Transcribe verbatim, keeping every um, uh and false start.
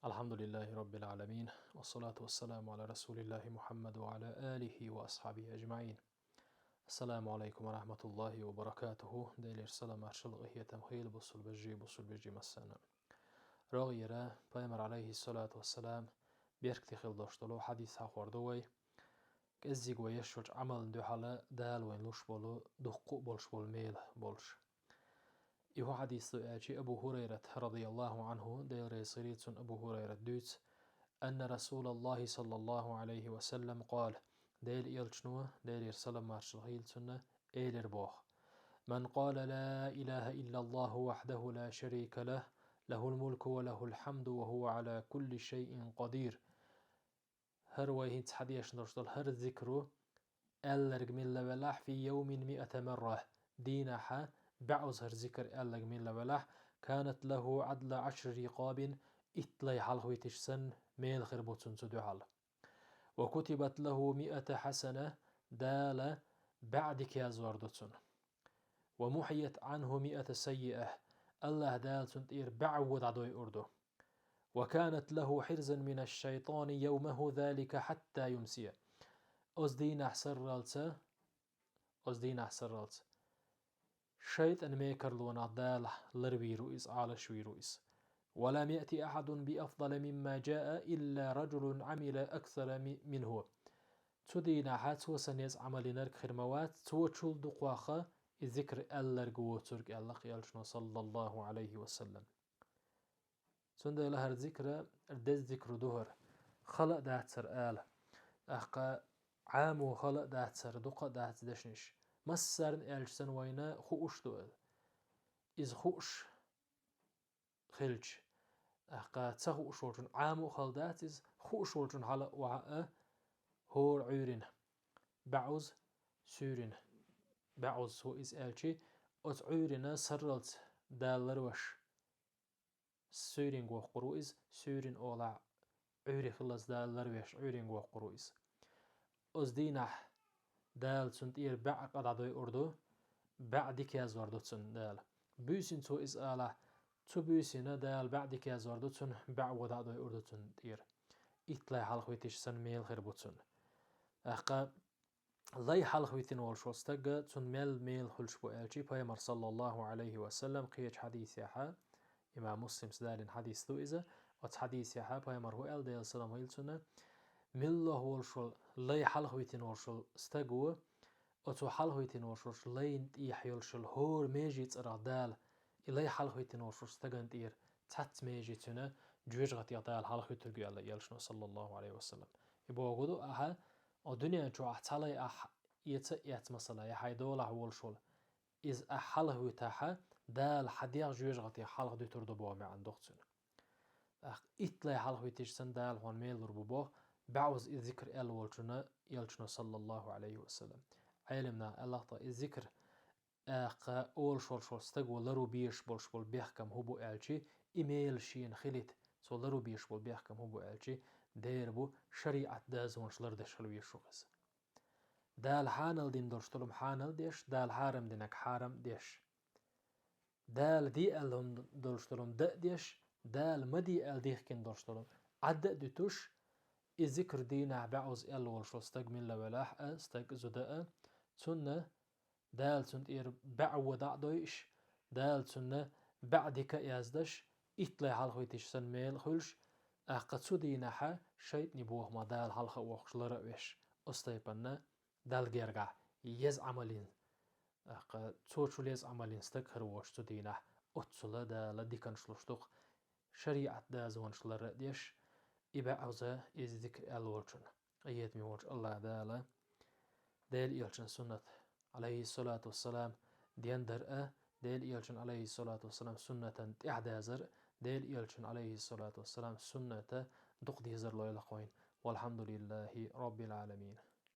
الحمد لله رب العالمين، والصلاة والسلام على رسول الله محمد وعلى آله وأصحابه أجمعين. السلام عليكم ورحمة الله وبركاته. Делера салам-маршалла, къахетам хуьлда бусалба вежарий, бусалба йижарий массанена. РогӀера Пайхамара, алейхиссалату вассалам, беркате хила долуш долу хьадис хьахор ду вай. КӀеззиг вай еш йолчу Ӏамална дуьхьал Дала вайна луш болу, дуккха а болуш болу мела болуш. И хӀун хьадис ду аьлча, Абу Хурайрат, радияллаху Ӏанху, Дела реза хуьлда цунна, Абу Хурайрат дуьйцу: «أن رسول الله صلى الله عليه وسلم قال», Делан Элчано, Делера салам-маршалла хуьлда цунна, элира боху: «من قال لا إله إلا الله وحده لا شريك له، له الملك وله الحمد وهو على كل شيء قدير». ХӀара вай хӀинца хьадешна долуш долу хӀара зикру аьлларг милла велахь, «في يوم مائة مرة», дийнахь баьӀуза хӀара зикр аьлларг милла велахь, «كانت له عدل عشر رقاب», итт лай хьалхавитича санна мела хир бу цунна цу дуьхьал. «وكتبت له مائة حسنة», Дала баьӀ дика яздор ду цунна. «ومحيت عنه مائة سيئة», АллахӀ Дала цунна тӀера баьӀ вон дӀадойур ду. «وكانت له حرزا من الشيطان يومه ذلك حتى يمسي». Оцу дийнахь сарралца, оцу дийнахь сарралца шайтӀан мекарлонах Дала ларвийр ву иза, Ӏалашвийр ву иза. «ولم يأت أحد بأفضل مما جاء إلا رجل عمل أكثر م-، منه». Цу дийнахь цо санна еза Ӏамал йинарг хир ма вац, цо чул дукхох и зикр аьлларг воцург, аьлла Элчано, саллаллаху Ӏалайхи ва саллам. Цундела хӀара зикр деза зикру ду хӀара, хала а дац хӀара ала. ТӀаккха Ӏамо хала а дац хӀара, дукха а дац дешнаш. Массарна аьлча санна вайна хууш ду иза. Иза хууш хилча, тӀаккха ца хууш волчун Ӏамо а хала дац иза, хууш волчун хьала а охьа а, хӀора Ӏуьйрина баьӀуза, суьйрина баьӀуза цо иза аьлча, оцу Ӏуьйрина сарралц Дала ларвеш суьйринга воккхур ву иза, суьйрина олахь Ӏуьйре хилалц Дала ларвеш Ӏуьйринга воккхур ву иза. Оцу дийнахь Дала цунна тӀера баьӀ къа дӀадойур ду, баьӀ дика яздор ду цунна Дала. Буьйсина цо иза алахь, цу буьйсина Дала баьӀ дика яздор ду цунна, баьӀ вон дӀадойур ду цунна тӀера. Итт лай хьалхавитича санна мела хир бу цунна. ТӀаккха лай хьалхавитина волуш волу стаг, цунна мел мела хуьлуш бу аьлча, Пайхамар, саллаллаху Ӏалайхи ва саллам, кхечу хьадисехь, имам Муслимс далийна хьадис ду иза, оцу хьадисехь Пайхамар хӀун аьлла, Делан салам хуьлда цунна, милла волуш волу лай хьалхавитина волуш волу стаг ву, оцу хьалхавитина волуш волчу лайна тӀехь йолуш йолу хӀора меже цӀарах Дала, и лай хьалхавитина волуш волчу стагана тӀера цхьацца меже цуьнан жоьжахатех Дала хьалхавуьтург ю аьлла Элчано, саллаллаху Ӏалайхи ва саллам. И бохург ду ахьа, о дуьнен чохь цхьа лай ахь эца а эцна, масала, я хьайн долахь волуш волу, иза ахь хьалхавитахь, Дала хьан дегӀ жоьжахатех хьалхадуьтур ду боху маьӀна ду-кх цуьнан. ТӀаккха итт лай хьалхавитича санна Дала хьуна мела лур бу боху, баьӀуза и зикр аьлла волчунна Элчано, саллаллаху Ӏалайхи ва саллам. Ӏелам наха аьлла-кх тӀаккха, и зикр, тӀаккха олуш волуш волу стага лару безаш болуш болу бехкам хӀун бу аьлча, и мела шена хилийта, цо лару безаш болу бехкам хӀун бу аьлча, дера бу шариӀат дозанаш лардеш хила везаш ву иза. Дала хьанал дина долуш долу хӀума хьанал деш, Дала хьарам динарг хьарам деш. Дала де аьлла хӀума долуш долу хӀума дан а деш, Дала ма де аьлла дихкина долуш долу хӀума Ӏадда а дуьтуш, и зикр дийнахь баьӀуза аьлла волуш волу стаг милла велахь а, стаг а, зуда а, цунна Дала цунна тӀера баьӀ вон дӀа а дойуш, Дала цунна баьӀ дика а яздеш, итт лай хьалхавитича санна мела хуьлуш, тӀаккха цу дийнахь шайтӀанийн бохамах Дала хьалха а воккхуш, лара а веш, оцу тайпана Далла гергахь еза Ӏамал йина, тӀаккха цо чул еза Ӏамал йина стаг хир воцуш цу дийнахь, оццула Дала диканаш луш ду-кх, шариӀат дозанаш лара а деш, и баьӀуза, и зикр аьлла волчунна. Къинхетаме волчу АллахӀ Дала Делан Элчан суннат, Ӏалайхиссалату вассалам, дендар а, Делан Элчан, Ӏалайхиссалату вассалам, суннатан тӀаьхьадазар а, Делан Элчан, Ӏалайхиссалату вассалам, сунната дукха дезар лойла-кх вайна. Валхьамдулиллахи Роббил Ӏаламин.